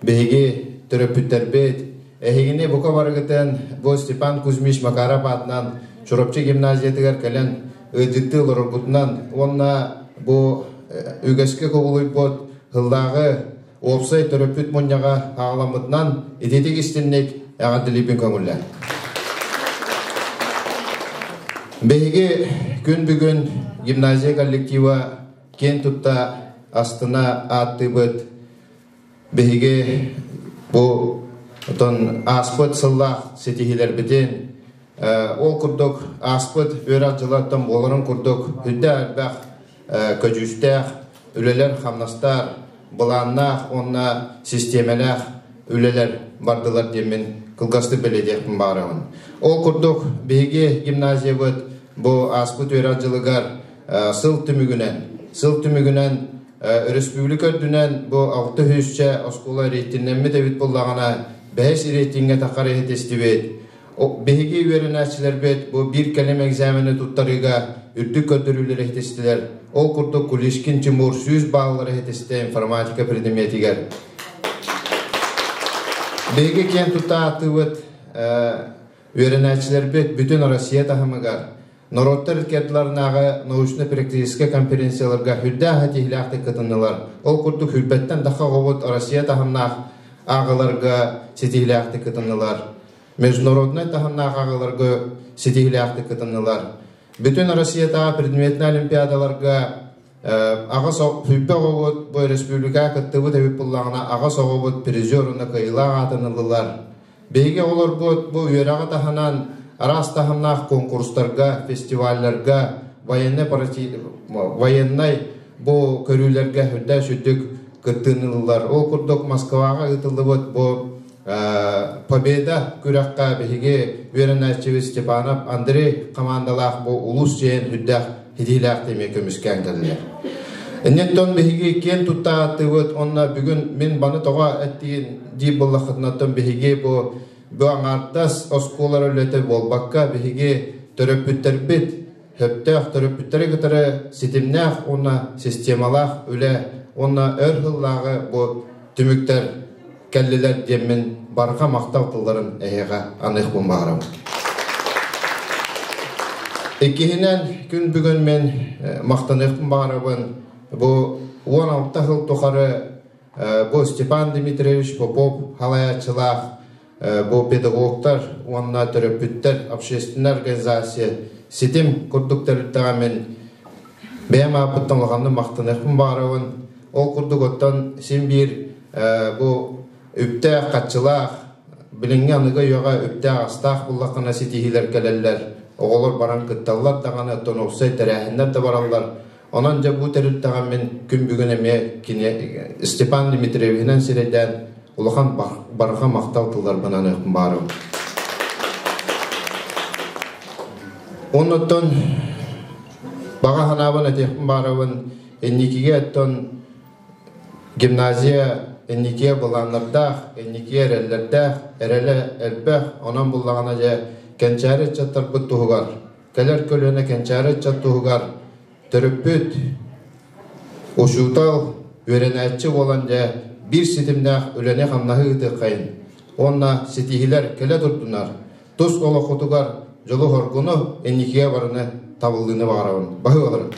Биһиги төрөппүттэрбит эһигини бука барыгытын бу Степан Кузьмич Макаров аатынан Чурапчы гимназиятыгар кэлэн ыалдьыттыы олороргутунан уонна бу үгэскэ кубулуйбут сыллааҕы уопсай төрөппүт мунньаҕа аҕаламмытынан ититик истинник эҕэрдэлиибин көҥүллээн. Биһиги күн бүгүн гимназия коллектива киэн тутта астына ааттыыбыт. Биһиги бу отон ааспыт сыллаах ситиһиилэрбитин ол курдук ааспыт үөрэх дьылаттан буоларын курдук үрдэ элбэх көдьүүстээх үлэлэр-хамнастар, былааннаах уонна систиэмэлээх үлэлэр бардылар диэммин кылгастык бэлиэтиэхпин баҕарабын. Ол курдук биһиги гимназиябыт бу ааспыт үөрэх дьылыгар сыл түмүгүнэн сыл түмүгүнэн өрөспүүбүлүкэ үрдүнэн бу алта сүүсчэ оскуола рейтиннэммит эбит буоллаҕына, бэһис рейтиҥҥэ таххар иһитистибит. Биһиги үөрэнээччилэрбит бу биир кэлим экзамены туттарыыга үрдүк көрдөрүүлэри иһитистилэр. Ол курдук Кулишкин Тимур 100 бааллары иһитистэ информатика предметигэр. Биһиги киэн тутта ааттыыбыт үөрэнээччилэрбит бүтүн Россия таһымыгар норуоттар иккардыларынааҕы научно-практическай конференцияларга үрдээх этиилээхтик кытыннылар. Ол курдук Хүрбэттэн Даха оҕобут Россия таһымнаах ааҕыларга ситиһиилээхтик кытыннылар. Международнай таһымнаах ааҕыларга ситиһиилээхтик кытыннылар. Бүтүн Россиятааҕы предметнай олимпиадаларга аҕа сүүрбэ оҕобут бу республикаҕа кыттыбыт эбит буоллаҕына, аҕыс оҕобут призер уонна кыайыылаах аатын ыллылар. Биһиги оҕолорбут бу үөрэҕи таһынан араас таһымнаах конкурстарга, фестивалларга, военнай, военнай бу көрүүлэргэ үрдээх сүрдүк кыттыыны ыллылар. Ол курдук Москваҕа ыытыллыбыт бу Победа күрэххэ биһиги үөрэнээччибит Степанов Андрей хамаандалаах бу улуус дьиэн үрдээх хитиилээх эмиэ көмүскээн кэллилэр. Инниттэн биһиги киэн тутта ааттыыбыт уонна бүгүн мин баны тоҕо эттиин дии буоллаххытынаттан биһиги бу бу аҥаардас оскуолалар үлэтэ буолбакка биһиги төрөппүттэрбит сөптөөх төрөппүттэри кытары ситимнээх уонна системалаах үлэ уонна өр сыллааҕы бу түмүктэр кэллилэр диэммин барҕа махтал тылларын эһиэхэ аныахпын баҕарабын. Иккиһинэн, күн бүгүн мин махтаныахпын баҕарабын. Бу 16 сыл тухары бу Степан Дмитриевич Попов халайааччылаах бу педагогтар уонна төрөппүттэр общественная организация ситим курдук тэрилтэҕэ мин бэйэм ааппыттан улаханнык махтаныахпын баҕарабын. Ол курдук оттон син биир бу үптээх-хаччылаах, билиҥҥи аныгы үйэҕэ үптээх-астаах буллаххына ситиһиилэр кэлэллэр, оҕолор баран кытталлар даҕаны, оттон уопсай тэрээһиннэр да бараллар. Онон дьэ бу тэрилтэҕэ мин күн бүгүн эмиэ кини Степан Дмитриевиһинэн сирэйдээн улахан барҕа махтал тылларбын аныахпын баарым. Оннуттан баҕа санаабын этиэхпин баарабын инникигэ оттон гимназия инникигэ былааннардаах, инникигэ эрэллэрдээх, эрэлэ элбэх, онон буллаҕына дьэ кэнчээри ыччаттарбыт туһугар, кэлэр көлүөнэ кэнчээри ыччат туһугар төрөппүт, учуутал, үөрэнээччи буолан дьэ биир ситимнээх үлэни-хамнаһы ыытыаххайын уонна ситиһиилэр кэлэ турдунар, тус олоххутугар дьолу-соргуну, инникигэ барыны табыллыыны баҕарабын. Баһыыбаларын!